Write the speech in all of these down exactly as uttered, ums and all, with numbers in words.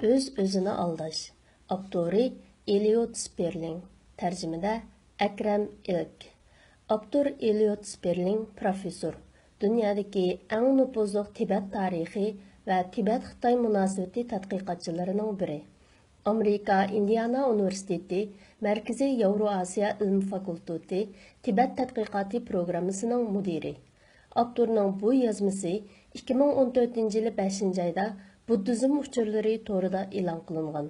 ئۆز-ئۆزىنى ئالداش. ئاپتورى ئېلىيوت سپېرلىڭ. تەرجىمىدە ئەكرەم ئىلىك. ئاپتور ئېلىيوت سپېرلىڭ پروفېسسور، دۇنيادىكى ئەڭ نوپۇزلۇق تىبەت تارىخى ۋە تىبەت-خىتاي مۇناسىۋىتى تەتقىقاتچىلىرىنىڭ بىرى. ئامېرىكا ئىندىئانا ئۇنىۋېرسىتېتى مەركىزىي ياۋروئاسىيا ئىلمى فاكۇلتېتى تىبەت تەتقىقاتى پروگراممىسىنىڭ مۇدىرى. ئاپتورنىڭ بۇ يازمىسى ئىككى مىڭ ئون تۆتىنچى يىلى بەشىنچى ئايدا بۇددىزم ئۇچۇرلىرى تورىدا ئېلان قىلىنغان.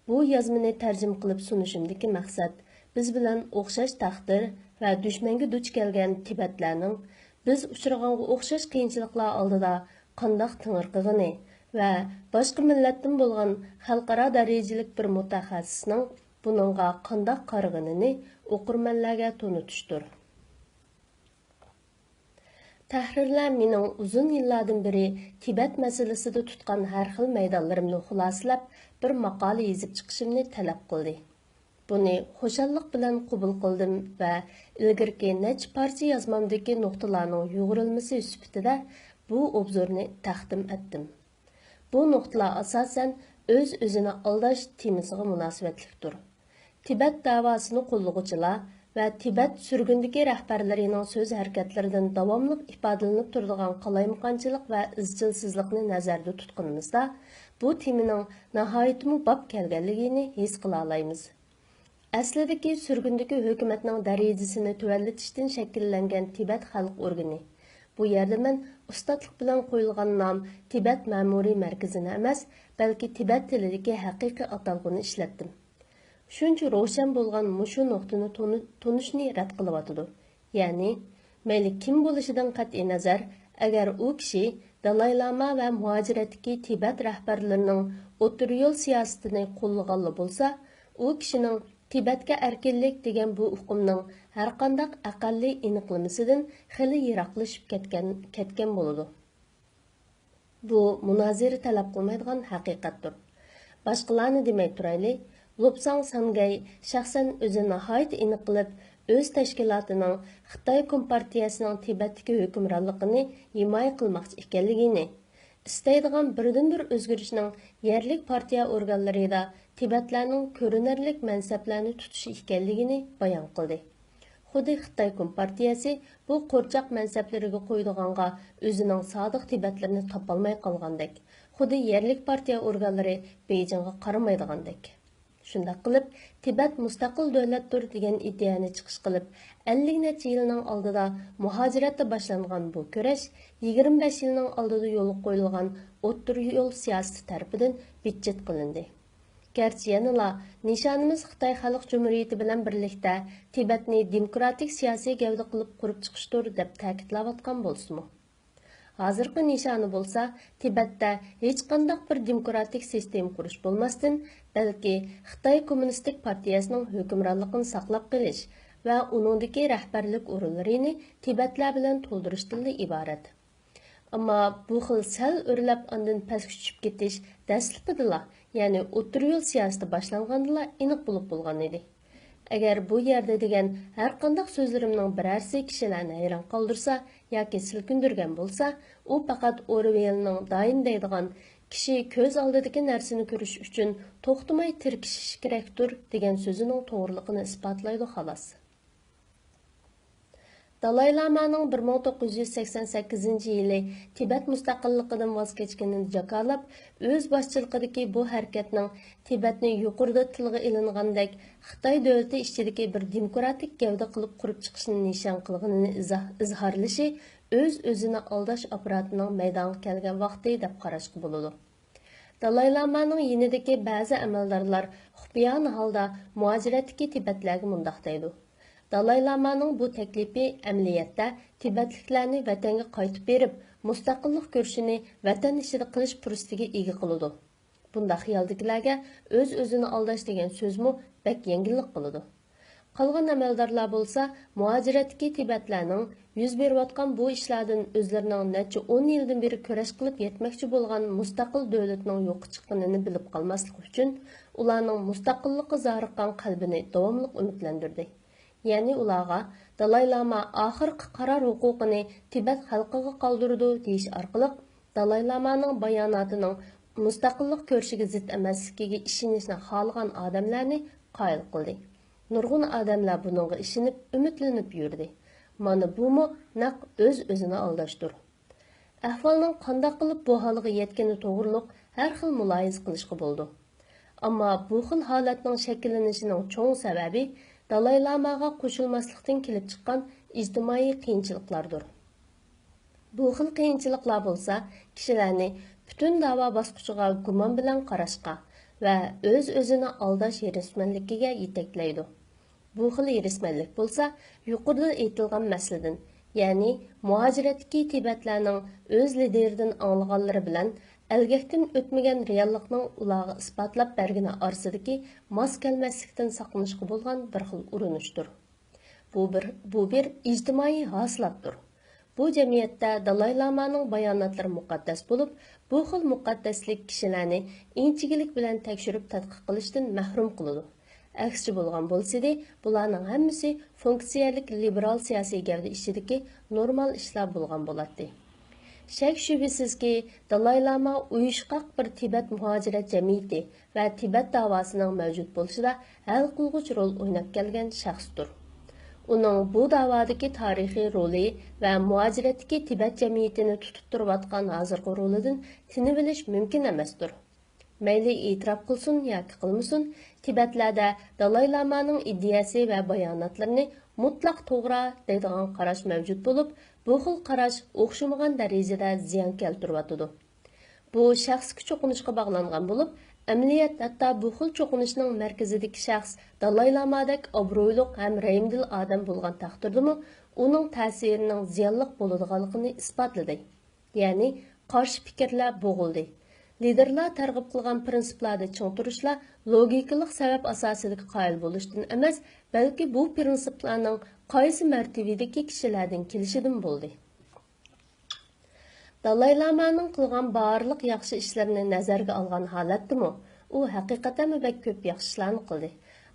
بۇ يازمىنى تەرجىمە قىلىپ سۇنۇشۇمدىكى مەقسەت، بىز بىلەن ئوخشاش تەقدىر ۋە دۈشمەنگە دۇچ كەلگەن تىبەتلەرنىڭ بىز ئۇچرىغانغا ئوخشاش قىيىنچىلىقلار ئالدىدا قانداق تېڭىرقىغىنى ۋە باشقا مىللەتتىن بولغان خەلقئارا دەرىجىلىك بىر مۇتەخەسسىسنىڭ بۇنىڭغا قانداق قارىغىنىنى ئوقۇرمەنلەرگە تونۇتۇشتۇر. تەھرىرلەر مېنىڭ ئۇزۇن يىللاردىن بېرى تىبەت مەسىلىسىدە تۇتقان ھەر خىل مەيدانلىرىمنى خۇلاسىلەپ، بىر ماقالە يېزىپ چىقىشىمنى تەلەپ قىلدى. بۇنى خۇشاللىق بىلەن قوبۇل قىلدىم ۋە ئىلگىرىكى نەچچە پارچە يازمامدىكى نۇقتىلارنىڭ يۇغۇرۇلمىسى سۈپىتىدە بۇ ئوبزورنى تەقدىم ئەتتىم. بۇ نۇقتىلار ئاساسەن ئۆز-ئۆزىنى ئالداش تېمىسىغا مۇناسىۋەتلىكتۇر. تىبەت دەۋاسىنى قوللىغۇچىلار ۋە تىبەت سۈرگۈندىكى رەھبەرلىرىنىڭ سۆز ھەرىكەتلىرىدىن داۋاملىق ئىپادىلىنىپ تۇرىدىغان قالايمىقانچىلىق ۋە ئىزچىلسىزلىقنى نەزەردە تۇتقىنىمىزدا، بۇ تېمىنىڭ ناھايىتىمۇ باب كەلگەنلىكىنى ھېس قىلالايمىز. ئەسلىدىكى سۈرگۈندىكى ھۆكۈمەتنىڭ دەرىجىسىنى تۆۋەنلىتىشتىن شەكىللەنگەن تىبەت خەلق ئورگىنى. بۇ يەردە مەن ئۇستاتلىق بىلەن قويۇلغان نام تىبەت مەمۇرىي مەركىزىنى ئەمەس، بەلكى تىبەت تىلىدىكى ھەقىقىي ئاتالغۇنى ئىشلەتتىم. شۇنچە روشەن بولغان مۇشۇ نۇقتىنى تونۇ-، تونۇشنى رەت قىلىۋاتىدۇ. يەنى، مەيلى كىم بولۇشىدىن قەتئىينەزەر، ئەگەر ئۇ كىشى دالاي لاما ۋە مۇھاجىرەتتىكى تىبەت رەھبەرلىرىنىڭ ئوتتۇرا يول سىياسىتىنى قوللىغانلا بولسا، ئۇ كىشىنىڭ تىبەتكە ئەركىنلىك دېگەن بۇ ئۇقۇمنىڭ ھەرقانداق ئەقەللىي ئېنىقلىمىسىدىن خېلى يىراقلىشىپ كەتكەن، كەتكەن بولىدۇ. بۇ مۇنازىرە تەلەپ قىلمايدىغان ھەقىقەتتۇر. باشقىلارنى دېمەي تۇرايلى، لوپساڭ سانگەي شەخسەن ئۆزى ناھايىتى ئېنىق قىلىپ، ئۆز تەشكىلاتىنىڭ خىتاي كومپارتىيەسىنىڭ تىبەتتىكى ھۆكۈمرانلىقىنى ھىمايە قىلماقچى ئىكەنلىكىنى، ئىستەيدىغان بىردىنبىر ئۆزگىرىشنىڭ يەرلىك پارتىيە ئورگانلىرىدا تىبەتلەرنىڭ كۆرۈنەرلىك مەنسەپلەرنى تۇتۇشى ئىكەنلىكىنى بايان قىلدى. خۇددى خىتاي كومپارتىيەسى بۇ قورچاق مەنسەپلىرىگە قويىدىغانغا ئۆزىنىڭ سادىق تىبەتلىرىنى تاپالماي قالغاندەك، خۇددى يەرلىك پارتىيە ئورگانلىرى بېيجىڭغا قارىمايدىغاندەك. شۇنداق قىلىپ، تىبەت مۇستەقىل دۆلەتتۇر دېگەن ئىدىيەنى چىقىش قىلىپ، ئەللىك نەچچە يىلنىڭ ئالدىدا مۇھاجىرەتتە باشلانغان بۇ كۈرەش يىگىرمە بەش يىلنىڭ ئالدىدا يولغا قويۇلغان ئوتتۇرا يول سىياسىتى تەرىپىدىن بىتچىت قىلىندى. گەرچە يەنىلا نىشانىمىز خىتاي خەلق جۇمھۇرىيىتى بىلەن بىرلىكتە تىبەتنى دېموكراتىك سىياسىي گەۋدە قىلىپ قۇرۇپ چىقىشتۇر دەپ تەكىتلەۋاتقان بولسىمۇ، ھازىرقى نىشانى بولسا تىبەتتە ھېچقانداق بىر دېموكراتىك سىستېما قۇرۇش بولماستىن، بەلكى خىتاي كوممۇنىستىك پارتىيەسىنىڭ ھۆكۈمرانلىقىنى ساقلاپ قېلىش ۋە ئۇنىڭدىكى رەھبەرلىك ئورۇنلىرىنى تىبەتلەر بىلەن تولدۇرۇشتىنلا ئىبارەت. ئەمما بۇ خىل سەل ئۆرلەپ ئاندىن پەسكە چۈشۈپ كېتىش دەسلىپىدىلا، يەنى ئوتتۇرا يول سىياسىتى باشلانغاندىلا ئېنىق بولۇپ بولغان ئىدى. ئەگەر بۇ يەردە دېگەن ھەرقانداق سۆزلىرىمنىڭ بىرەرسى كىشىلەرنى ھەيران قالدۇرسا ياكى سىلكىندۈرگەن بولسا، ئۇ پەقەت ئورۋېلنىڭ دائىم دەيدىغان «كىشى كۆز ئالدىدىكى نەرسىنى كۆرۈش ئۈچۈن توختىماي تىركىشىش كېرەكتۇر» دېگەن سۆزىنىڭ توغرىلىقىنى ئىسپاتلايدۇ، خالاس. دالاي لامانىڭ بىر مىڭ توققۇز يۈز سەكسەن سەككىزىنچى يىلى تىبەت مۇستەقىللىقىدىن ۋاز كەچكىنىنى جاكارلاپ، ئۆز باشچىلىقىدىكى بۇ ھەرىكەتنىڭ تىبەتنى يۇقىرىدا تىلغا ئېلىنغاندەك خىتاي دۆلىتى ئىچىدىكى بىر دېموكراتىك گەۋدە قىلىپ قۇرۇپ چىقىشنى نىشان قىلغىنىنى ئىزاھ-، ئىزھارلىشى ئۆز-ئۆزىنى ئالداش ئاپپاراتىنىڭ مەيدانغا كەلگەن ۋاقتى دەپ قاراشقا بولىدۇ. دالاي لامانىڭ يېنىدىكى بەزى ئەمەلدارلار خۇپىيانە ھالدا مۇھاجىرەتتىكى تىبەتلەرگە مۇنداق دەيدۇ: دالاي لامانىڭ بۇ تەكلىپى ئەمەلىيەتتە تىبەتلىكلەرنى ۋەتەنگە قايتىپ بېرىپ، مۇستەقىللىق كۈرىشىنى ۋەتەن ئىچىدە قىلىش پۇرسىتىگە ئىگە قىلىدۇ. بۇنداق خىيالدىكىلەرگە ئۆز-ئۆزىنى ئالداش دېگەن سۆزمۇ بەك يەڭگىللىك قىلىدۇ. قالغان ئەمەلدارلار بولسا مۇھاجىرەتتىكى تىبەتلەرنىڭ يۈز بېرىۋاتقان بۇ ئىشلاردىن ئۆزلىرىنىڭ نەچچە ئون يىلدىن بېرى كۈرەش قىلىپ يەتمەكچى بولغان مۇستەقىل دۆلىتىنىڭ يوققا چىققىنىنى بىلىپ قالماسلىقى ئۈچۈن، ئۇلارنىڭ مۇستەقىللىققا زارىققان قەلبىنى داۋاملىق ئۈمىدلەندۈردى. يەنى ئۇلارغا دالاي لاما ئاخىرقى قارار ھوقۇقىنى تىبەت خەلقىگە قالدۇرىدۇ دېيىش ئارقىلىق، دالاي لامانىڭ باياناتىنىڭ مۇستەقىللىق كۈرىشىگە زىت ئەمەسلىكىگە ئىشىنىشنى خالىغان ئادەملەرنى قايىل قىلدى. نۇرغۇن ئادەملەر بۇنىڭغا ئىشىنىپ، ئۈمىدلىنىپ يۈردى. مانا بۇمۇ نەق ئۆز-ئۆزىنى ئالداشتۇر. ئەھۋالنىڭ قانداق قىلىپ بۇ ھالغا يەتكىنى توغرۇلۇق ھەر خىل مۇلاھىزە قىلىشقا بولىدۇ. ئەمما بۇ خىل ھالەتنىڭ شەكىللىنىشىنىڭ چوڭ سەۋەبى دالاي لاماغا قوشۇلماسلىقتىن كېلىپ چىققان ئىجتىمائىي قىيىنچىلىقلاردۇر. بۇ خىل قىيىنچىلىقلار بولسا كىشىلەرنى پۈتۈن داۋا باسقۇچىغا گۇمان بىلەن قاراشقا ۋە ئۆز-ئۆزىنى ئالداش ھېرىسمەنلىكىگە يېتەكلەيدۇ. بۇ خىل ھېرىسمەنلىك بولسا يۇقىرىدا ئېيتىلغان مەسىلىدىن، يەنى مۇھاجىرەتتىكى تىبەتلەرنىڭ ئۆز لىدېرىدىن ئاڭلىغانلىرى بىلەن ئەلگەكتىن ئۆتمىگەن رېئاللىقنىڭ ئۇلارغا ئىسپاتلاپ بەرگىنى ئارىسىدىكى ماس كەلمەسلىكتىن ساقلىنىشقا بولغان بىر خىل ئۇرۇنۇشتۇر. بۇ بىر، بۇ بىر ئىجتىمائىي ھاسىلاتتۇر. بۇ جەمئىيەتتە دالاي لامانىڭ باياناتلىرى مۇقەددەس بولۇپ، بۇ خىل مۇقەددەسلىك كىشىلەرنى ئىنچىكىلىك بىلەن تەكشۈرۈپ تەتقىق قىلىشتىن مەھرۇم قىلىدۇ. ئەكسىچە بولغان بولسىدى، بۇلارنىڭ ھەممىسى فۇنكسىيەلىك لىبېرال سىياسىي گەۋدە ئىچىدىكى نورمال ئىشلار بولغان بولاتتى. شەك-شۈبھىسىزكى، دالاي لاما ئۇيۇشقاق بىر تىبەت مۇھاجىرەت جەمئىيىتى ۋە تىبەت داۋاسىنىڭ مەۋجۇت بولۇشىدا ھەل قىلغۇچ رول ئويناپ كەلگەن شەخستۇر. ئۇنىڭ بۇ داۋادىكى تارىخىي رولى ۋە مۇھاجىرەتتىكى تىبەت جەمئىيىتىنى تۇتۇپ تۇرۇۋاتقان ھازىرقى رولىدىن تىنىۋېلىش مۇمكىن ئەمەستۇر. مەيلى ئېتىراپ قىلسۇن ياكى قىلمىسۇن، تىبەتلەردە دالاي لامانىڭ ئىدىيەسى ۋە باياناتلىرىنى مۇتلەق توغرا دەيدىغان قاراش مەۋجۇت بولۇپ، بۇ خىل قاراش ئوخشىمىغان دەرىجىدە زىيان كەلتۈرۈۋاتىدۇ. بۇ شەخسكە چوقۇنۇشقا باغلانغان بولۇپ، ئەمەلىيەت ھەتتا بۇ خىل چوقۇنۇشنىڭ مەركىزىدىكى شەخس دالاي لامادەك ئابرۇيلۇق ھەم رەھىمدىل ئادەم بولغان تەقدىردىمۇ، ئۇنىڭ تەسىرىنىڭ زىيانلىق بولىدىغانلىقىنى ئىسپاتلىدى. يەنى قارشى پىكىرلەر بوغۇلدى. لىدېرلار تەرغىب قىلغان پىرىنسىپلاردا چىڭ تۇرۇشلار لوگىكىلىق سەۋەب ئاساسىدىكى قايىل بولۇشتىن ئەمەس، بەلكى بۇ پىرىنسىپلارنىڭ قايسى مەرتىۋىدىكى كىشىلەردىن كېلىشىدىن بولدى. دالاي لامانىڭ قىلغان بارلىق ياخشى ئىشلىرىنى نەزەرگە ئالغان ھالەتتىمۇ، ئۇ ھەقىقەتەنمۇ بەك كۆپ ياخشى ئىشلارنى قىلدى.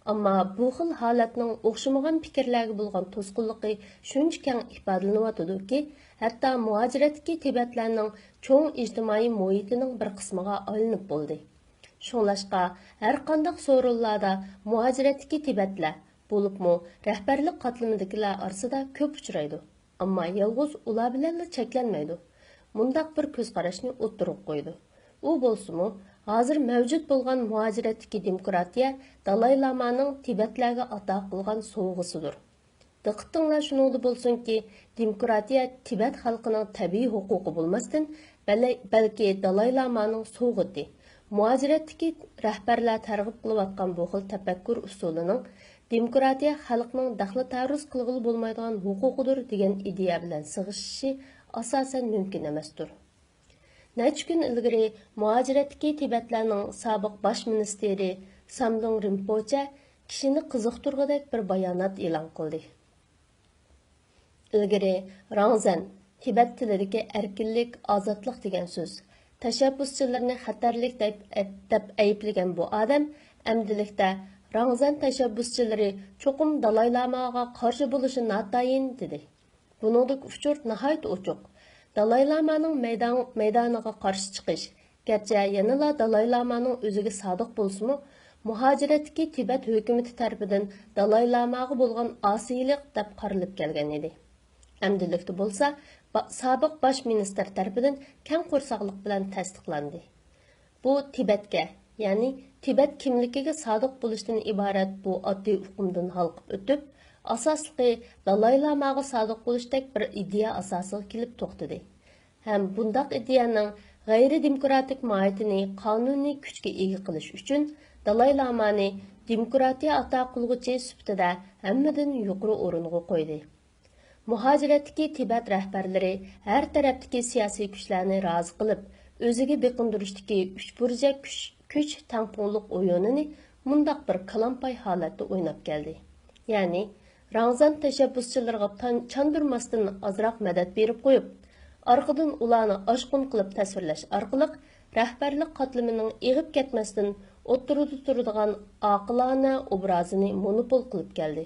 ئەمما بۇ خىل ھالەتنىڭ ئوخشىمىغان پىكىرلەرگە بولغان توسقۇنلۇقى شۇنچە كەڭ ئىپادىلىنىۋاتىدۇكى، ھەتتا مۇھاجىرەتتىكى تىبەتلەرنىڭ چوڭ ئىجتىمائىي مۇھىتىنىڭ بىر قىسمىغا ئايلىنىپ بولدى. شۇڭلاشقا، ھەرقانداق سورۇنلاردا مۇھاجىرەتتىكى تىبەتلەر، بولۇپمۇ رەھبەرلىك قاتلىمىدىكىلەر ئارىسىدا كۆپ ئۇچرايدۇ. ئەمما يالغۇز ئۇلار بىلەنلا چەكلەنمەيدۇ. مۇنداق بىر كۆز قاراشنى ئوتتۇرىغا قويىدۇ. ئۇ بولسىمۇ، ھازىر مەۋجۇت بولغان مۇھاجىرەتتىكى دېموكراتىيە دالاي لامانىڭ تىبەتلەرگە ئاتا قىلغان سوۋغىسىدۇر. دىققىتىڭلار شۇنىڭدا بولسۇنكى، دېموكراتىيە تىبەت خەلقىنىڭ تەبىئىي ھوقۇقى بولماستىن، بەلە-، بەلكى دالاي لامانىڭ سوۋغىتى. مۇھاجىرەتتىكى رەھبەرلەر تەرغىب قىلىۋاتقان بۇ خىل تەپەككۇر ئۇسۇلىنىڭ دېموكراتىيە خەلقنىڭ دەخلى تەرۇز قىلغىلى بولمايدىغان ھوقۇقىدۇر دېگەن ئىدىيە بىلەن سىغىشىشى ئاساسەن مۇمكىن ئەمەستۇر. نەچچە كۈن ئىلگىرى مۇھاجىرەتتىكى تىبەتلەرنىڭ سابىق باش مىنىستىرى سامدۇڭ رىنپوچە كىشىنى قىزىقتۇرغۇدەك بىر بايانات ئېلان قىلدى. ئىلگىرى راڭزەن، تىبەت تىلىدىكى ئەركىنلىك، ئازادلىق دېگەن سۆز، تەشەببۇسچىلىرىنى خەتەرلىك دەپ، دەپ ئەيىبلىگەن بۇ ئادەم ئەمدىلىكتە راڭزەن تەشەببۇسچىلىرى چوقۇم دالاي لاماغا قارشى بولۇشى ناتايىن، دېدى. بۇنىڭدىكى ئۇچۇر ناھايىتى ئوچۇق. دالاي لامانىڭ مەيدان-، مەيدانىغا قارشى چىقىش، گەرچە يەنىلا دالاي لامانىڭ ئۆزىگە سادىق بولسىمۇ، مۇھاجىرەتتىكى تىبەت ھۆكۈمىتى تەرىپىدىن دالاي لاماغا بولغان ئاسىيلىق دەپ قارىلىپ كەلگەن ئىدى. ئەمدىلىكتە بولسا، با-، سابىق باش مىنىستىر تەرىپىدىن كەڭ قورساقلىق بىلەن تەستىقلاندى. بۇ تىبەتكە، يەنى تىبەت كىملىكىگە سادىق بولۇشتىن ئىبارەت بۇ ئاددىي ئۇقۇمدىن ھالقىپ ئۆتۈپ، ئاساسلىقى دالاي لاماغا سادىق بولۇشتەك بىر ئىدىيە ئاساسىغا كېلىپ توختىدى. ھەم بۇنداق ئىدىيەنىڭ غەيرىي دېموكراتىك ماھىيىتىنى قانۇنىي كۈچكە ئىگە قىلىش ئۈچۈن دالاي لامانى دېموكراتىيە ئاتا قىلغۇچى سۈپىتىدە ھەممىدىن يۇقىرى ئورۇنغا قويدى. مۇھاجىرەتتىكى تىبەت رەھبەرلىرى ھەر تەرەپتىكى سىياسىي كۈچلەرنى رازى قىلىپ، ئۆزىگە بېقىندۇرۇشتىكى ئۈچ بۇرجەك كۈچ، كۈچ تەڭپۇڭلۇق ئويۇنىنى مۇنداق بىر كالامپاي ھالەتتە ئويناپ كەلدى. يەنى، راڭزان تەشەببۇسچىلىرىغا تان-، چاندۇرماستىن ئازراق مەدەت بېرىپ قويۇپ، ئارقىدىن ئۇلارنى ئاشقۇن قىلىپ تەسۋىرلەش ئارقىلىق، رەھبەرلىك قاتلىمىنىڭ ئېغىپ كەتمەستىن ئوتتۇرىدا تۇرىدىغان ئاقىلانە ئوبرازىنى مونوپول قىلىپ كەلدى.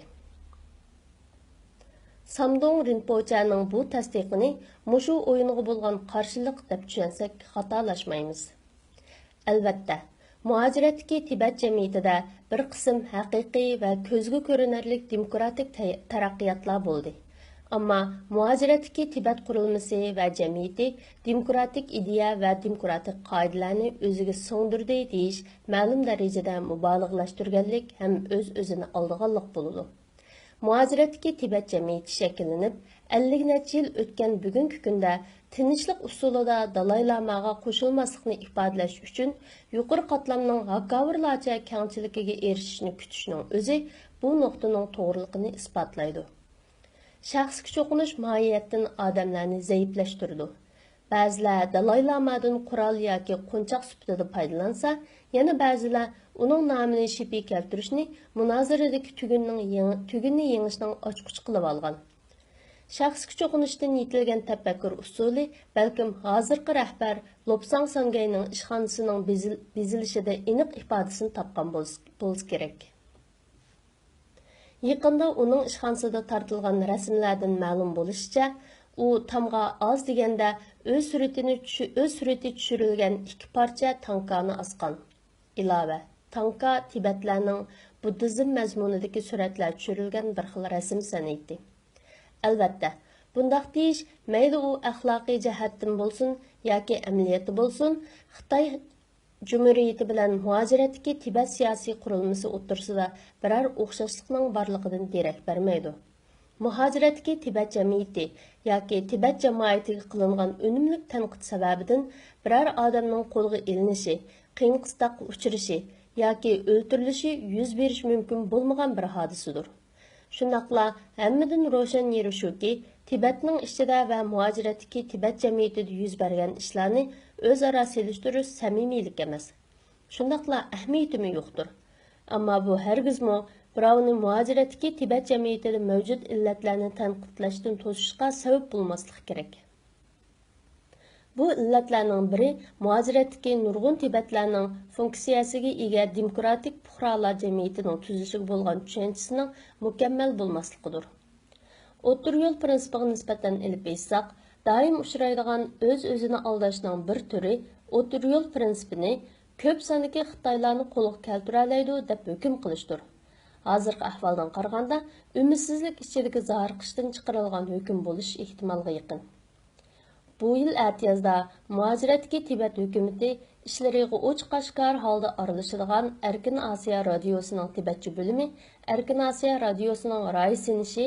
سامدۇڭ رىنپوچەنىڭ بۇ تەستىقىنى مۇشۇ ئويۇنغا بولغان قارشىلىق دەپ چۈشەنسەك خاتالاشمايمىز. ئەلۋەتتە، مۇھاجىرەتتىكى تىبەت جەمئىيىتىدە بىر قىسىم ھەقىقىي ۋە كۆزگە كۆرۈنەرلىك دېموكراتىك تە-، تەرەققىياتلار بولدى. ئەمما مۇھاجىرەتتىكى تىبەت قۇرۇلمىسى ۋە جەمئىيىتى دېموكراتىك ئىدىيە ۋە دېموكراتىك قائىدىلەرنى ئۆزىگە سىڭدۈردى دېيىش مەلۇم دەرىجىدە مۇبالىغىلەشتۈرگەنلىك ھەم ئۆز-ئۆزىنى ئالدىغانلىق بولىدۇ. مۇھاجىرەتتىكى تىبەت جەمئىيىتى شەكىللىنىپ، ئەللىك نەچچە يىل ئۆتكەن بۈگۈنكى كۈندە تىنچلىق ئۇسۇلىدا دالاي لاماغا قوشۇلماسلىقنى ئىپادىلەش ئۈچۈن يۇقىرى قاتلامنىڭ ھاكاۋۇرلارچە كەڭچىلىكىگە ئېرىشىشنى كۈتۈشنىڭ ئۆزى بۇ نۇقتىنىڭ توغرىلىقىنى ئىسپاتلايدۇ. شەخسكە چوقۇنۇش ماھىيەتتىن ئادەملەرنى زەئىپلەشتۈرىدۇ. بەزىلەر دالاي لامادىن قورال ياكى قونچاق سۈپىتىدە پايدىلانسا، يەنە بەزىلەر ئۇنىڭ نامىنى شىپى كەلتۈرۈشنى مۇنازىرىدىكى تۈگۈننىڭ يېڭى-، تۈگۈننى يېڭىشنىڭ ئاچقۇچى قىلىۋالغان. شەخسكە چوقۇنۇشتىن يېتىلگەن تەپەككۇر ئۇسۇلى بەلكىم ھازىرقى رەھبەر لوپساڭ سانگەينىڭ ئىشخانىسىنىڭ بېزىل-، بېزىلىشىدە ئېنىق ئىپادىسىنى تاپقان بولس-، بولسا كېرەك. يېقىندا ئۇنىڭ ئىشخانىسىدا تارتىلغان رەسىملەردىن مەلۇم بولۇشىچە، ئۇ تامغا ئاز دېگەندە ئۆز سۈرىتىنى چۈشۈ-، ئۆز سۈرىتى چۈشۈرۈلگەن ئىككى پارچە تانكانى ئاسقان. ئىلاۋە، تانكا تىبەتلەرنىڭ بۇددىزم مەزمۇنىدىكى سۈرەتلەر چۈشۈرۈلگەن بىر خىل رەسىم سەنئىتى. ئەلۋەتتە، بۇنداق دېيىش، مەيلى ئۇ ئەخلاقىي جەھەتتىن بولسۇن ياكى ئەمەلىيەتتە بولسۇن، خىتاي جۇمھۇرىيىتى بىلەن مۇھاجىرەتتىكى تىبەت سىياسىي قۇرۇلمىسى ئوتتۇرىسىدا بىرەر ئوخشاشلىقنىڭ بارلىقىدىن دېرەك بەرمەيدۇ. مۇھاجىرەتتىكى تىبەت جەمئىيىتى ياكى تىبەت جامائىتىگە قىلىنغان ئۈنۈملۈك تەنقىد سەۋەبىدىن بىرەر ئادەمنىڭ قولغا ئېلىنىشى، قىيىن-قىستاققا ئۇچرىشى ياكى ئۆلتۈرۈلۈشى يۈز بېرىشى مۇمكىن بولمىغان بىر ھادىسىدۇر. شۇنداقلا ھەممىدىن روشەن يېرى شۇكى، تىبەتنىڭ ئىچىدە ۋە مۇھاجىرەتتىكى تىبەت جەمئىيىتىدە يۈز بەرگەن ئىشلارنى ئۆزئارا سېلىشتۇرۇش سەمىمىيلىك ئەمەس. شۇنداقلا ئەھمىيىتىمۇ يوقتۇر. ئەمما بۇ ھەرگىزمۇ بىراۋنى مۇھاجىرەتتىكى تىبەت جەمئىيىتىدە مەۋجۇت ئىللەتلەرنى تەنقىدلەشتىن توسۇشقا سەۋەب بولماسلىقى كېرەك. بۇ ئىللەتلەرنىڭ بىرى مۇھاجىرەتتىكى نۇرغۇن تىبەتلەرنىڭ فۇنكسىيەسىگە ئىگە دېموكراتىك پۇقرالار جەمئىيىتىنىڭ تۈزۈلۈشىگە بولغان چۈشەنچىسىنىڭ مۇكەممەل بولماسلىقىدۇر. ئوتتۇرا يول پىرىنسىپىغا نىسبەتەن ئېلىپ ئېيتساق، دائىم ئۇچرايدىغان ئۆز-ئۆزىنى ئالداشنىڭ بىر تۈرى ئوتتۇرا يول پىرىنسىپىنى كۆپ ساندىكى خىتايلارنى قولغا كەلتۈرەلەيدۇ دەپ ھۆكۈم قىلىشتۇر. ھازىرقى ئەھۋالدىن قارىغاندا، ئۈمىدسىزلىك ئىچىدىكى زارىقىشتىن چىقىرىلغان ھۆكۈم بولۇش ئېھتىمالغا يېقىن. بۇ يىل ئەتىيازدا مۇھاجىرەتتىكى تىبەت ھۆكۈمىتى ئىشلىرىغا ئوچۇق-ئاشكارا ھالدا ئارىلىشىدىغان ئەركىن ئاسىيا رادىيوسىنىڭ تىبەتچە بۆلۈمى ئەركىن ئاسىيا رادىيوسىنىڭ رايسىنىشى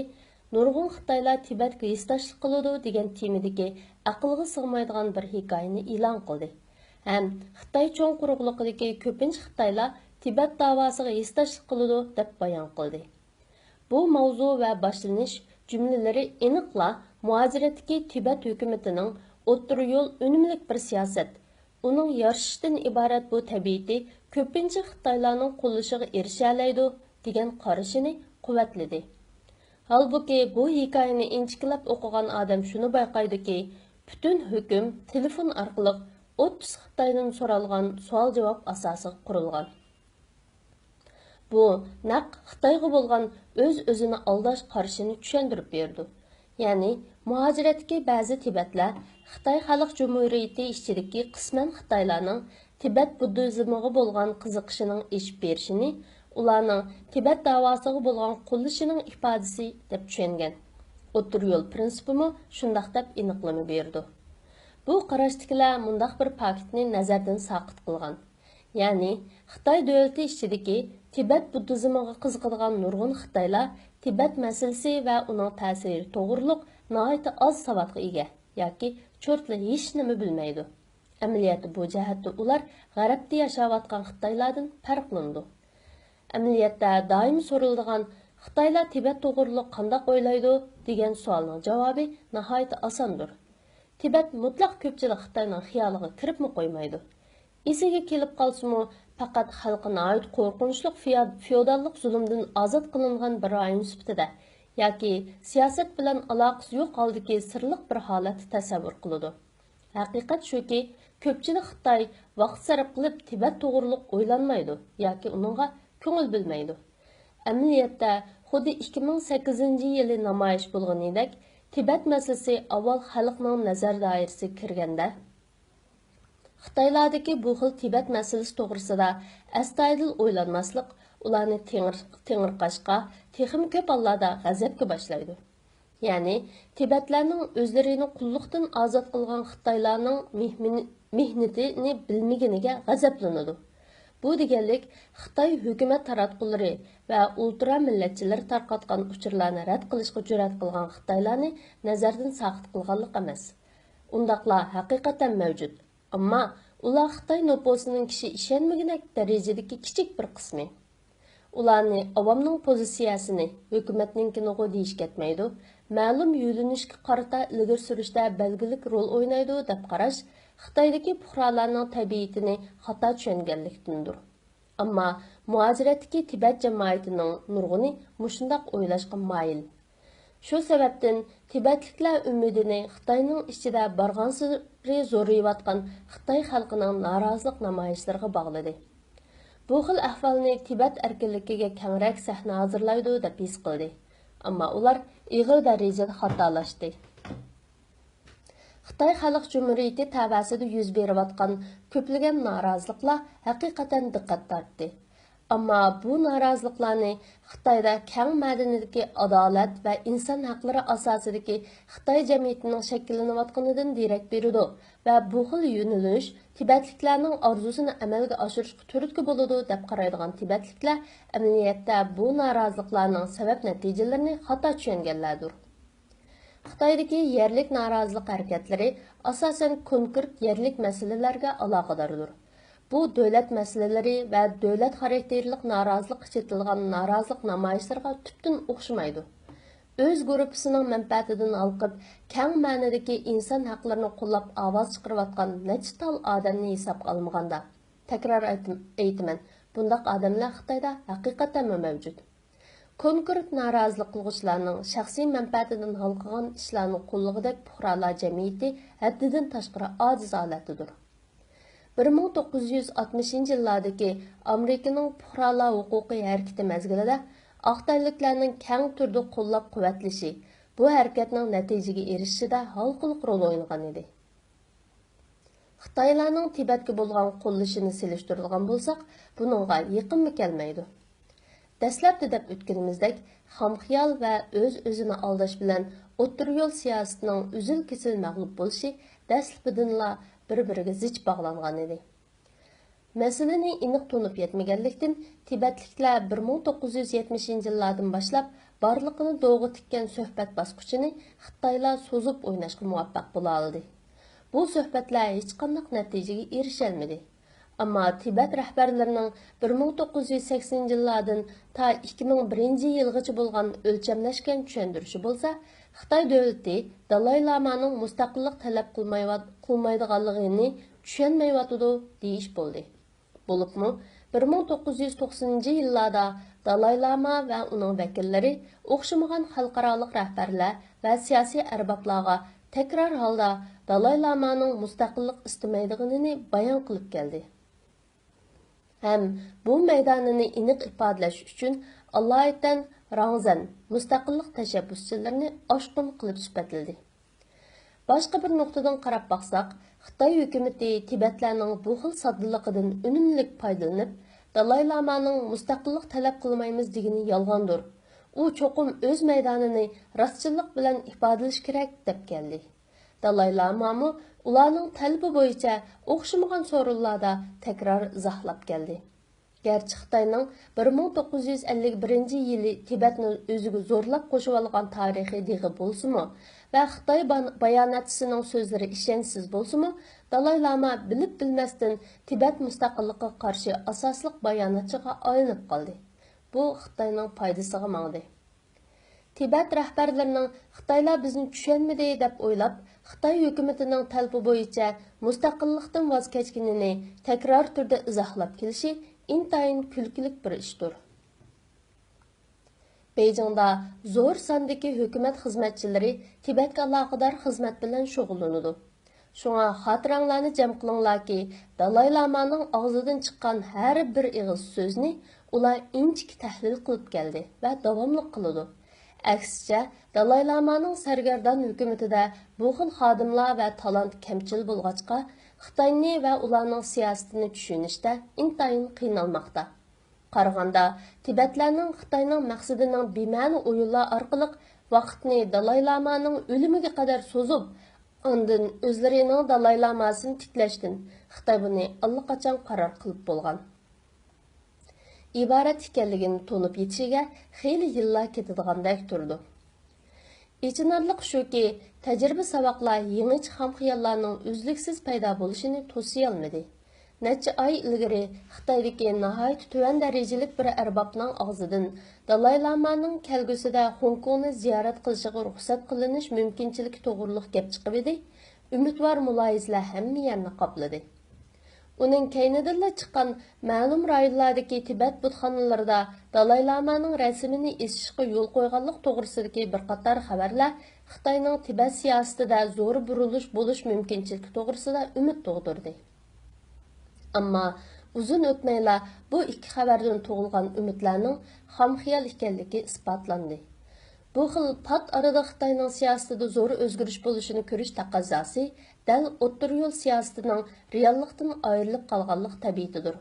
نۇرغۇن خىتايلار تىبەتكە ھېسداشلىق قىلىدۇ دېگەن تېمىدىكى ئەقىلگە سىغمايدىغان بىر ھېكايىنى ئېلان قىلدى ھەم خىتاي چوڭ قۇرۇقلۇقىدىكى كۆپىنچە خىتايلار تىبەت داۋاسىغا ھېسداشلىق قىلىدۇ دەپ بايان قىلدى. بۇ ماۋزۇ ۋە باشلىنىش جۈملىلىرى ئېنىقلا مۇھاجىرەتتىكى تىبەت ھۆكۈمىتىنىڭ ئوتتۇرا يول ئۈنۈملۈك بىر سىياسەت، ئۇنىڭ يارىشىشتىن ئىبارەت بۇ تەبىئىتى كۆپىنچە خىتايلارنىڭ قوللىشىغا ئېرىشەلەيدۇ دېگەن قارىشىنى قۇۋۋەتلىدى. ھالبۇكى، بۇ ھېكايىنى ئىنچىكىلەپ ئوقۇغان ئادەم شۇنى بايقايدۇكى، پۈتۈن ھۆكۈم تېلېفون ئارقىلىق ئوتتۇز خىتايدىن سورالغان سوئال-جاۋاب ئاساسىغا قۇرۇلغان. بۇ نەق خىتايغا بولغان ئۆز-ئۆزىنى ئالداش قارىشىنى چۈشەندۈرۈپ بېرىدۇ. يەنى، مۇھاجىرەتتىكى بەزى تىبەتلەر خىتاي خەلق جۇمھۇرىيىتى ئىچىدىكى قىسمەن خىتايلارنىڭ تىبەت بۇددىزمىغا بولغان قىزىقىشىنىڭ ئېشىپ بېرىشىنى، ئۇلارنىڭ تىبەت داۋاسىغا بولغان قوللىشىنىڭ ئىپادىسى دەپ چۈشەنگەن. ئوتتۇرا يول پىرىنسىپىمۇ شۇنداق دەپ ئېنىقلىما بېرىدۇ. بۇ قاراشتىكىلەر مۇنداق بىر پاكىتنى نەزەردىن ساقىت قىلغان. يەنى، خىتاي دۆلىتى ئىچىدىكى تىبەت بۇددىزمىغا قىزىقىدىغان نۇرغۇن خىتايلار تىبەت مەسىلىسى ۋە ئۇنىڭ تەسىرى توغرۇلۇق ناھايىتى ئاز ساۋاتقا ئىگە ياكى چورتلا ھېچنېمە بىلمەيدۇ. ئەمەلىيەتتە بۇ جەھەتتە ئۇلار غەربتە ياشاۋاتقان خىتايلاردىن پەرقلىنىدۇ. ئەمەلىيەتتە دائىم سورىلىدىغان «خىتايلار تىبەت توغرۇلۇق قانداق ئويلايدۇ؟» دېگەن سوئالنىڭ جاۋابى ناھايىتى ئاساندۇر. تىبەت مۇتلەق كۆپچىلىك خىتاينىڭ خىيالىغا كىرىپمۇ قويمايدۇ. ئېسىگە كېلىپ قالسىمۇ، پەقەت خەلقى ناھايىتى قورقۇنچلۇق فېئا-، فېئوداللىق زۇلۇمدىن ئازاد قىلىنغان بىر رايون سۈپىتىدە ياكى سىياسەت بىلەن ئالاقىسى يوق ھالدىكى سىرلىق بىر ھالەتتە تەسەۋۋۇر قىلىدۇ. ھەقىقەت شۇكى، كۆپچىلىك خىتاي ۋاقىت سەرپ قىلىپ تىبەت توغرۇلۇق ئويلانمايدۇ ياكى ئۇنىڭغا كۆڭۈل بۆلمەيدۇ. ئەمەلىيەتتە، خۇددى ئىككى مىڭ سەككىزىنچى يىلى نامايىش بولغىنىدەك، تىبەت مەسىلىسى ئاۋۋال خەلقنىڭ نەزەر دائىرىسىگە كىرگەندە، خىتايلاردىكى بۇ خىل تىبەت مەسىلىسى توغرىسىدا ئەستايىدىل ئويلانماسلىق ئۇلارنى تېڭىر-، تېڭىرقاشقا، تېخىمۇ كۆپ ھاللاردا غەزەپكە باشلايدۇ. يەنى، تىبەتلەرنىڭ ئۆزلىرىنى قۇللۇقتىن ئازاد قىلغان خىتايلارنىڭ مېھمىنى-، مېھنىتىنى بىلمىگىنىگە غەزەپلىنىدۇ. بۇ دېگەنلىك، خىتاي ھۆكۈمەت تاراتقۇلىرى ۋە ئۇلترا مىللەتچىلەر تارقاتقان ئۇچۇرلارنى رەت قىلىشقا جۈرئەت قىلغان خىتايلارنى نەزەردىن ساقىت قىلغانلىق ئەمەس. ئۇنداقلار ھەقىقەتەن مەۋجۇت. ئەمما ئۇلار خىتاي نوپۇسىنىڭ كىشى ئىشەنمىگۈدەك دەرىجىدىكى كىچىك بىر قىسمى. ئۇلارنى ئاۋامنىڭ پوزىتسىيەسىنى ھۆكۈمەتنىڭكىنىغۇ دېيىش كەتمەيدۇ، مەلۇم يۆنىلىشكە قارىتا ئىلگىرى سۈرۈشتە بەلگىلىك رول ئوينايدۇ دەپ قاراش خىتايدىكى پۇقرالارنىڭ تەبىئىتىنى خاتا چۈشەنگەنلىكتىندۇر. ئەمما مۇھاجىرەتتىكى تىبەت جامائىتىنىڭ نۇرغۇنى مۇشۇنداق ئويلاشقا مايىل. شۇ سەۋەبتىن تىبەتلىكلەر ئۈمىدىنى خىتاينىڭ ئىچىدە بارغانسېرى زورىيىۋاتقان خىتاي خەلقىنىڭ نارازىلىق نامايىشلىرىغا باغلىدى. بۇ خىل ئەھۋالنى تىبەت ئەركىنلىكىگە كەڭرەك سەھنە ھازىرلايدۇ دەپ ھېس قىلدى. ئەمما ئۇلار ئېغىر دەرىجىدە خاتالاشتى. خىتاي خەلق جۇمھۇرىيىتى تەۋەسىدە يۈز بېرىۋاتقان كۆپلىگەن نارازىلىقلار ھەقىقەتەن دىققەت تارتتى. ئەمما بۇ نارازىلىقلارنى خىتايدا كەڭ مەنىدىكى ئادالەت ۋە ئىنسان ھەقلىرى ئاساسىدىكى خىتاي جەمئىيىتىنىڭ شەكىللىنىۋاتقىنىدىن دېرەك بېرىدۇ ۋە بۇ خىل يۆنىلىش تىبەتلىكلەرنىڭ ئارزۇسىنى ئەمەلگە ئاشۇرۇشقا تۈرتكە بولىدۇ دەپ قارايدىغان تىبەتلىكلەر ئەمەلىيەتتە بۇ نارازىلىقلارنىڭ سەۋەب نەتىجىلىرىنى خاتا چۈشەنگەنلەردۇر. خىتايدىكى يەرلىك نارازىلىق ھەرىكەتلىرى ئاساسەن كونكرېت يەرلىك مەسىلىلەرگە ئالاقىداردۇر. بۇ دۆلەت مەسىلىلىرى ۋە دۆلەت خاراكتېرلىق نارازىلىققا چېتىلغان نارازىلىق نامايىشلىرىغا تۈپتىن ئوخشىمايدۇ. ئۆز گۇرۇپپىسىنىڭ مەنپەئەتىدىن ھالقىپ، كەڭ مەنىدىكى ئىنسان ھەقلىرىنى قوللاپ ئاۋاز چىقىرىۋاتقان نەچچە تال ئادەمنى ھېسابقا ئالمىغاندا، تەكرار ئېيتىم-، ئېيتىمەن، بۇنداق ئادەملەر خىتايدا ھەقىقەتەنمۇ مەۋجۇت. كونكرېت نارازىلىق قىلغۇچىلارنىڭ شەخسىي مەنپەئەتىدىن ھالقىغان ئىشلارنى قوللىغۇدەك پۇقرالار جەمئىيىتى ھەددىدىن تاشقىرى ئاجىز ھالەتتىدۇر. بىر مىڭ توققۇز يۈز ئاتمىشىنچى يىللاردىكى ئامېرىكىنىڭ پۇقرالار ھوقۇقى ھەرىكىتى مەزگىلىدە ئاق تەنلىكلەرنىڭ كەڭ تۈردە قوللاپ-قۇۋۋەتلىشى بۇ ھەرىكەتنىڭ نەتىجىگە ئېرىشىشىدە ھالقىلىق رول ئوينىغان ئىدى. خىتايلارنىڭ تىبەتكە بولغان قوللىشىنى سېلىشتۇرىدىغان بولساق، بۇنىڭغا يېقىنمۇ كەلمەيدۇ. دەسلەپتە دەپ ئۆتكىنىمىزدەك، خام خىيال ۋە ئۆز-ئۆزىنى ئالداش بىلەن ئوتتۇرا يول سىياسىتىنىڭ ئۈزۈل-كېسىل مەغلۇپ بولۇشى دەسلىپىدىنلا بىر-بىرىگە زىچ باغلانغان ئىدى. مەسىلىنى ئېنىق تونۇپ يەتمىگەنلىكتىن، تىبەتلىكلەر بىر مىڭ توققۇز يۈز يەتمىشىنچى يىللاردىن باشلاپ بارلىقىنى دوغا تىككەن سۆھبەت باسقۇچىنى خىتايلار سوزۇپ ئويناشقا مۇۋەپپەق بولالىدى. بۇ سۆھبەتلەر ھېچقانداق نەتىجىگە ئېرىشەلمىدى. ئەمما تىبەت رەھبەرلىرىنىڭ بىر مىڭ توققۇز يۈز سەكسىنىنچى يىللاردىن تا ئىككى مىڭ بىرىنچى يىلغىچە بولغان ئۆلچەملەشكەن چۈشەندۈرۈشى بولسا، خىتاي دۆلىتى دالاي لامانىڭ مۇستەقىللىق تەلەپ قىلمايۋات-، قىلمايدىغانلىقىنى چۈشەنمەيۋاتىدۇ، دېيىش بولدى. بولۇپمۇ، بىر مىڭ توققۇز يۈز توقسىنىنچى يىللاردا دالاي لاما ۋە ئۇنىڭ ۋەكىللىرى ئوخشىمىغان خەلقئارالىق رەھبەرلەر ۋە سىياسىي ئەربابلارغا تەكرار ھالدا دالاي لامانىڭ مۇستەقىللىق ئىستىمەيدىغىنىنى بايان قىلىپ كەلدى. ھەم بۇ مەيدانىنى ئېنىق ئىپادىلەش ئۈچۈن ئالايىتەن راڭزەن مۇستەقىللىق تەشەببۇسچىلىرىنى ئاشقۇن قىلىپ سۈپەتلىدى. باشقا بىر نۇقتىدىن قاراپ باقساق، خىتاي ھۆكۈمىتى تىبەتلەرنىڭ بۇ خىل ساددىلىقىدىن ئۈنۈملۈك پايدىلىنىپ، دالاي لامانىڭ مۇستەقىللىق تەلەپ قىلمايمىز دېگىنى يالغاندۇر. ئۇ چوقۇم ئۆز مەيدانىنى راستچىللىق بىلەن ئىپادىلىشى كېرەك، دەپ كەلدى. دالاي لامامۇ ئۇلارنىڭ تەلىپى بويىچە ئوخشىمىغان سورۇنلاردا تەكرار ئىزاھلاپ كەلدى. گەرچە خىتاينىڭ بىر مىڭ توققۇز يۈز ئەللىك بىرىنچى يىلى تىبەتنى ئۆزىگە زورلاپ قوشۇۋالغان تارىخىي دېغى بولسىمۇ ۋە خىتاي بان-، باياناتچىسىنىڭ سۆزلىرى ئىشەنچسىز بولسىمۇ، دالاي لاما بىلىپ بىلمەستىن تىبەت مۇستەقىللىقىغا قارشى ئاساسلىق باياناتچىغا ئايلىنىپ قالدى. بۇ خىتاينىڭ پايدىسىغا ماڭدى. تىبەت رەھبەرلىرىنىڭ خىتايلار بىزنى چۈشەنمىدى دەپ ئويلاپ، خىتاي ھۆكۈمىتىنىڭ تەلىپى بويىچە مۇستەقىللىقتىن ۋاز كەچكىنىنى تەكرار تۈردە ئىزاھلاپ كېلىشى ئىنتايىن كۈلكىلىك بىر ئىشتۇر. بېيجىڭدا زور ساندىكى ھۆكۈمەت خىزمەتچىلىرى تىبەتكە ئالاقىدار خىزمەت بىلەن شۇغۇللىنىدۇ. شۇڭا خاتىرەڭلارنى جەم قىلىڭلاركى، دالاي لامانىڭ ئاغزىدىن چىققان ھەر بىر ئېغىز سۆزنى ئۇلار ئىنچىكە تەھلىل قىلىپ كەلدى ۋە داۋاملىق قىلىدۇ. ئەكسىچە، دالاي لامانىڭ سەرگەردان ھۆكۈمىتىدە بۇ خىل خادىملار ۋە تالانت كەمچىل بولغاچقا، خىتاينى ۋە ئۇلارنىڭ سىياسىتىنى چۈشىنىشتە ئىنتايىن قىينالماقتا. قارىغاندا، تىبەتلەرنىڭ خىتاينىڭ مەقسىتىنىڭ بىمەنە ئويۇنلار ئارقىلىق ۋاقىتنى دالاي لامانىڭ ئۆلۈمىگە قەدەر سوزۇپ، ئاندىن ئۆزلىرىنىڭ دالاي لاماسىنى تىكلەشتىن خىتاي بۇنى ئاللىقاچان قارار قىلىپ بولغان. ئىبارەت ئىكەنلىكىنى تونۇپ يېتىشىگە خېلى يىللار كېتىدىغاندەك تۇرىدۇ. ئېچىنارلىقى شۇكى، تەجرىبە ساۋاقلار يېڭىچە خام خىياللارنىڭ ئۈزلۈكسىز پەيدا بولۇشىنى توسىيالمىدى. نەچچە ئاي ئىلگىرى خىتايدىكى ناھايىتى تۆۋەن دەرىجىلىك بىر ئەربابنىڭ ئاغزىدىن دالاي لامانىڭ كەلگۈسىدە خوڭكوڭنى زىيارەت قىلىشىغا رۇخسەت قىلىنىش مۇمكىنچىلىكى توغرۇلۇق گەپ چىقىۋىدى، ئۈمىدۋار مۇلاھىزىلەر ھەممە يەرنى قاپلىدى. ئۇنىڭ كەينىدىنلا چىققان مەلۇم رايونلاردىكى تىبەت بۇتخانىلىرىدا دالاي لامانىڭ رەسىمىنى ئېسىشقا يول قويغانلىق توغرىسىدىكى بىر قاتار خەۋەرلەر خىتاينىڭ تىبەت سىياسىتىدە زور بۇرۇلۇش بولۇش مۇمكىنچىلىكى توغرىسىدا ئۈمىد تۇغدۇردى. ئەمما ئۇزۇن ئۆتمەيلا بۇ ئىككى خەۋەردىن تۇغۇلغان ئۈمىدلەرنىڭ خام خىيال ئىكەنلىكى ئىسپاتلاندى. بۇ خىل پات ئارىدا خىتاينىڭ سىياسىتىدە زور ئۆزگىرىش بولۇشىنى كۆرۈش تەقەززاسى دەل ئوتتۇرا يول سىياسىتىنىڭ رېئاللىقتىن ئايرىلىپ قالغانلىق تەبىئىتىدۇر.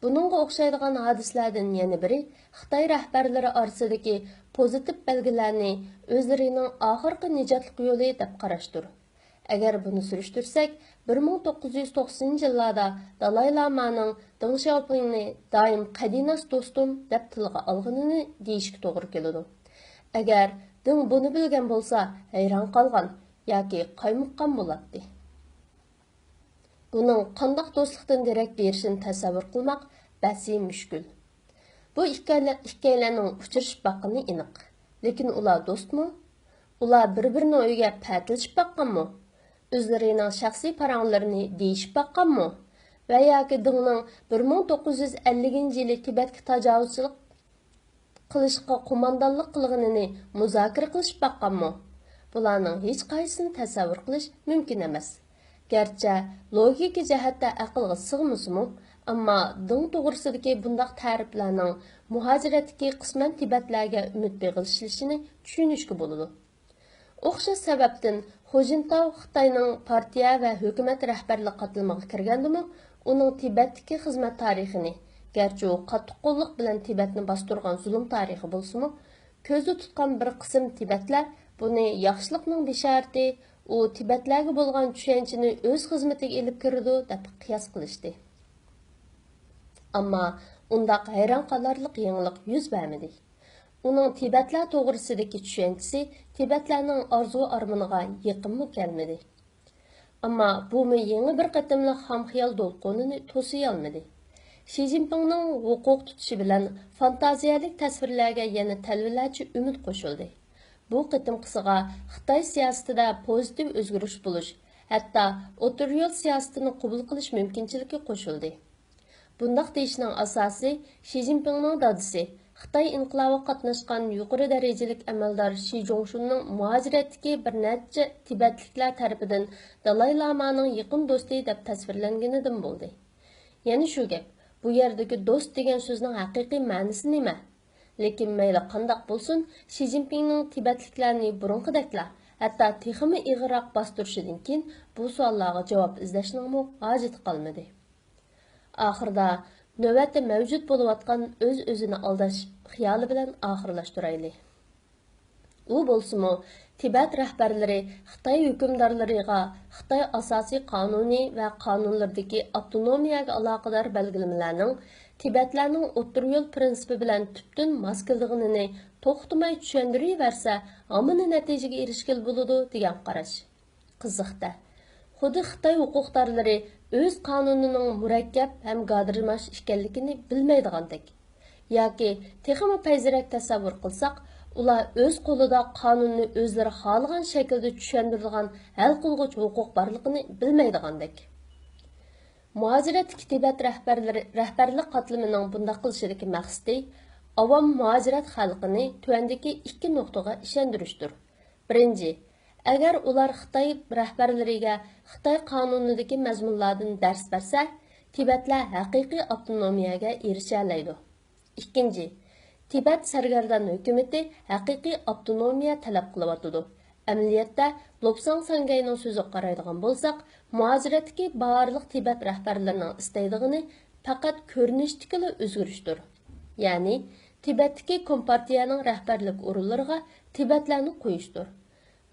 بۇنىڭغا ئوخشايدىغان ھادىسىلەردىن يەنە بىرى خىتاي رەھبەرلىرى ئارىسىدىكى پوزىتىپ بەلگىلەرنى ئۆزلىرىنىڭ ئاخىرقى نىجاتلىق يولى دەپ قاراشتۇر. ئەگەر بۇنى سۈرۈشتۈرسەك، بىر مىڭ توققۇز يۈز توقسىنىنچى يىللاردا دالاي لامانىڭ دېڭ شياۋپىڭنى دائىم قەدىناس دوستۇم دەپ تىلغا ئالغىنىنى دېيىشكە توغرا كېلىدۇ. ئەگەر دېڭ بۇنى بىلگەن بولسا، ھەيران قالغان ياكى قايمۇققان بولاتتى. بۇنىڭ قانداق دوستلۇقتىن دېرەك بېرىشىنى تەسەۋۋۇر قىلماق بەسى مۈشكۈل. بۇ ئىككىيلە-، ئىككىيلەننىڭ ئۇچرىشىپ باققىنى ئېنىق. لېكىن ئۇلار دوستمۇ؟ ئۇلار بىر-بىرىنىڭ ئۆيىگە پەتىلىشىپ باققانمۇ؟ ئۆزلىرىنىڭ شەخسىي پاراڭلىرىنى دېيىشىپ باققانمۇ؟ ۋە ياكى دېڭنىڭ بىر مىڭ توققۇز يۈز ئەللىكىنچى يىلى تىبەتكە تاجاۋۇزچىلىق قىلىشقا قوماندانلىق قىلغىنىنى مۇزاكىرە قىلىشىپ باققانمۇ؟ بۇلارنىڭ ھېچقايسىسىنى تەسەۋۋۇر قىلىش مۇمكىن ئەمەس. گەرچە لوگىكا جەھەتتە ئەقىلگە سىغمىسىمۇ، ئەمما دېڭ توغرىسىدىكى بۇنداق تەرىپلەرنىڭ مۇھاجىرەتتىكى قىسمەن تىبەتلەرگە ئۈمىد بېغىشلىشىنى چۈشىنىشكە بولىدۇ. ئوخشاش سەۋەبتىن، خۇجىنتاۋ خىتاينىڭ پارتىيە ۋە ھۆكۈمەت رەھبەرلىك قاتلىمىغا كىرگەندىمۇ، ئۇنىڭ تىبەتتىكى خىزمەت تارىخىنى، گەرچە ئۇ قاتتىق قوللۇق بىلەن تىبەتنى باستۇرغان زۇلۇم تارىخى بولسىمۇ، كۆزدە تۇتقان بىر قىسىم تىبەتلەر بۇنى ياخشىلىقنىڭ بېشارىتى، ئۇ تىبەتلەرگە بولغان چۈشەنچىنى ئۆز خىزمىتىگە ئېلىپ كىرىدۇ، دەپ قىياس قىلىشتى. ئەمما ئۇنداق ھەيران قالارلىق يېڭىلىق يۈز بەرمىدى. ئۇنىڭ تىبەتلەر توغرىسىدىكى چۈشەنچىسى تىبەتلەرنىڭ ئارزۇ-ئارمىنىغا يېقىنمۇ كەلمىدى. ئەمما بۇمۇ يېڭى بىر قېتىملىق خام خىيال دولقۇنىنى توسۇيالمىدى. شى جىنپىڭنىڭ ھوقۇق تۇتۇشى بىلەن فانتازىيەلىك تەسۋىرلەرگە يەنە تەلۋىلەرچە ئۈمىد قوشۇلدى. بۇ قېتىمقىسىغا خىتاي سىياسىتىدە پوزىتىپ ئۆزگىرىش بولۇش، ھەتتا ئوتتۇرا يول سىياسىتىنى قوبۇل قىلىش مۇمكىنچىلىكى قوشۇلدى. بۇنداق دېيىشنىڭ ئاساسى، شى جىنپىڭنىڭ دادىسى، خىتاي ئىنقىلابىغا قاتناشقان يۇقىرى دەرىجىلىك ئەمەلدار شى جوڭشۈننىڭ مۇھاجىرەتتىكى بىر نەچچە تىبەتلىكلەر تەرىپىدىن دالاي لامانىڭ يېقىن دوستى دەپ تەسۋىرلەنگىنىدىن بولدى. يەنە شۇ گەپ، بۇ يەردىكى دوست دېگەن سۆزنىڭ ھەقىقىي مەنىسى نېمە؟ لېكىن مەيلى قانداق بولسۇن، شى جىنپىڭنىڭ تىبەتلىكلەرنى بۇرۇنقىدەكلا، ھەتتا تېخىمۇ ئېغىرراق باستۇرۇشىدىن كېيىن، بۇ سوئاللارغا جاۋاب ئىزدەشنىڭمۇ ھاجىتى قالمىدى. ئاخىرىدا نۆۋەتتە مەۋجۇت بولۇۋاتقان ئۆز-ئۆزىنى ئالداش خىيالى بىلەن ئاخىرلاشتۇرايلى. ئۇ بولسىمۇ، تىبەت رەھبەرلىرى خىتاي ھۆكۈمدارلىرىغا خىتاي ئاساسىي قانۇنى ۋە قانۇنلىرىدىكى ئاپتونومىيەگە ئالاقىدار بەلگىلىمىلەرنىڭ تىبەتلەرنىڭ ئوتتۇرا يول پىرىنسىپى بىلەن تۈپتىن ماس كېلىدىغىنىنى توختىماي چۈشەندۈرۈۋەرسە، ھامىنى نەتىجىگە ئېرىشكىلى بولىدۇ، دېگەن قاراش. قىزىق-دە، خۇددى خىتاي ھوقۇقدارلىرى ئۆز قانۇنىنىڭ مۇرەككەپ ھەم گادىرماش ئىكەنلىكىنى بىلمەيدىغاندەك. ياكى تېخىمۇ پەيزىرەك تەسەۋۋۇر قىلساق، ئۇلار ئۆز قولىدا قانۇننى ئۆزلىرى خالىغان شەكىلدە چۈشەندۈرىدىغان ھەل قىلغۇچ ھوقۇق بارلىقىنى بىلمەيدىغاندەك. مۇھاجىرەتتىكى تىبەت رەھبەرلىرى، رەھبەرلىك قاتلىمىنىڭ بۇنداق قىلىشىدىكى مەقسىتى ئاۋام مۇھاجىرەت خەلقىنى تۆۋەندىكى ئىككى نۇقتىغا ئىشەندۈرۈشتۇر. بىرىنچى، ئەگەر ئۇلار خىتاي رەھبەرلىرىگە خىتاي قانۇنىدىكى مەزمۇنلاردىن دەرس بەرسە، تىبەتلەر ھەقىقىي ئاپتونومىيەگە ئېرىشەلەيدۇ. ئىككىنچى، تىبەت سەرگەردان ھۆكۈمىتى ھەقىقىي ئاپتونومىيە تەلەپ قىلىۋاتىدۇ. ئەمەلىيەتتە، لوپساڭ ساڭگەينىڭ سۆزىگە قارايدىغان بولساق، مۇھاجىرەتتىكى بارلىق تىبەت رەھبەرلىرىنىڭ ئىستەيدىغىنى پەقەت كۆرۈنۈشتىكىلا ئۆزگىرىشتۇر. يەنى، تىبەتتىكى كومپارتىيەنىڭ رەھبەرلىك ئورۇنلىرىغا تىبەتلەرنى قويۇشتۇر.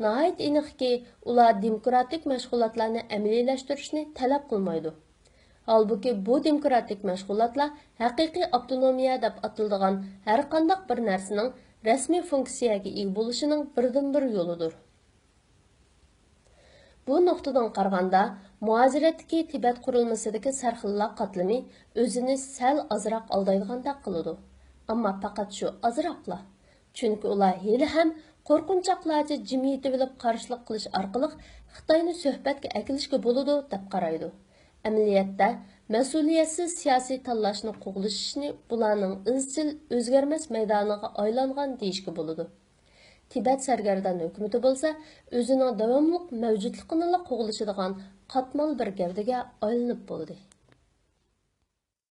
ناھايىتى ئېنىقكى، ئۇلار دېموكراتىك مەشغۇلاتلارنى ئەمەلىيلەشتۈرۈشنى تەلەپ قىلمايدۇ. ھالبۇكى، بۇ دېموكراتىك مەشغۇلاتلار ھەقىقىي ئاپتونومىيە دەپ ئاتىلىدىغان ھەرقانداق بىر نەرسىنىڭ رەسمىي فۇنكسىيەگە ئىگە بولۇشىنىڭ بىردىنبىر يولىدۇر. بۇ نۇقتىدىن قارىغاندا، مۇھاجىرەتتىكى تىبەت قۇرۇلمىسىدىكى سەرخىللار قاتلىمى ئۆزىنى سەل ئازراق ئالدايدىغاندەك قىلىدۇ. ئەمما پەقەت شۇ ئازراقلا. چۈنكى ئۇلار ھېلىھەم قورقۇنچاقلارچە جىم يېتىۋېلىپ قارشىلىق قىلىش ئارقىلىق خىتاينى سۆھبەتكە ئەكېلىشكە بولىدۇ، دەپ قارايدۇ. ئەمەلىيەتتە، مەسئۇلىيەتسىز سىياسىي تاللاشنى قوغلىشىشنى بۇلارنىڭ ئىزچىل ئۆزگەرمەس مەيدانىغا ئايلانغان دېيىشكە بولىدۇ. تىبەت سەرگەردان ھۆكۈمىتى بولسا ئۆزىنىڭ داۋاملىق مەۋجۇتلۇقىنىلا قوغلىشىدىغان قاتمال بىر گەۋدىگە ئايلىنىپ بولدى.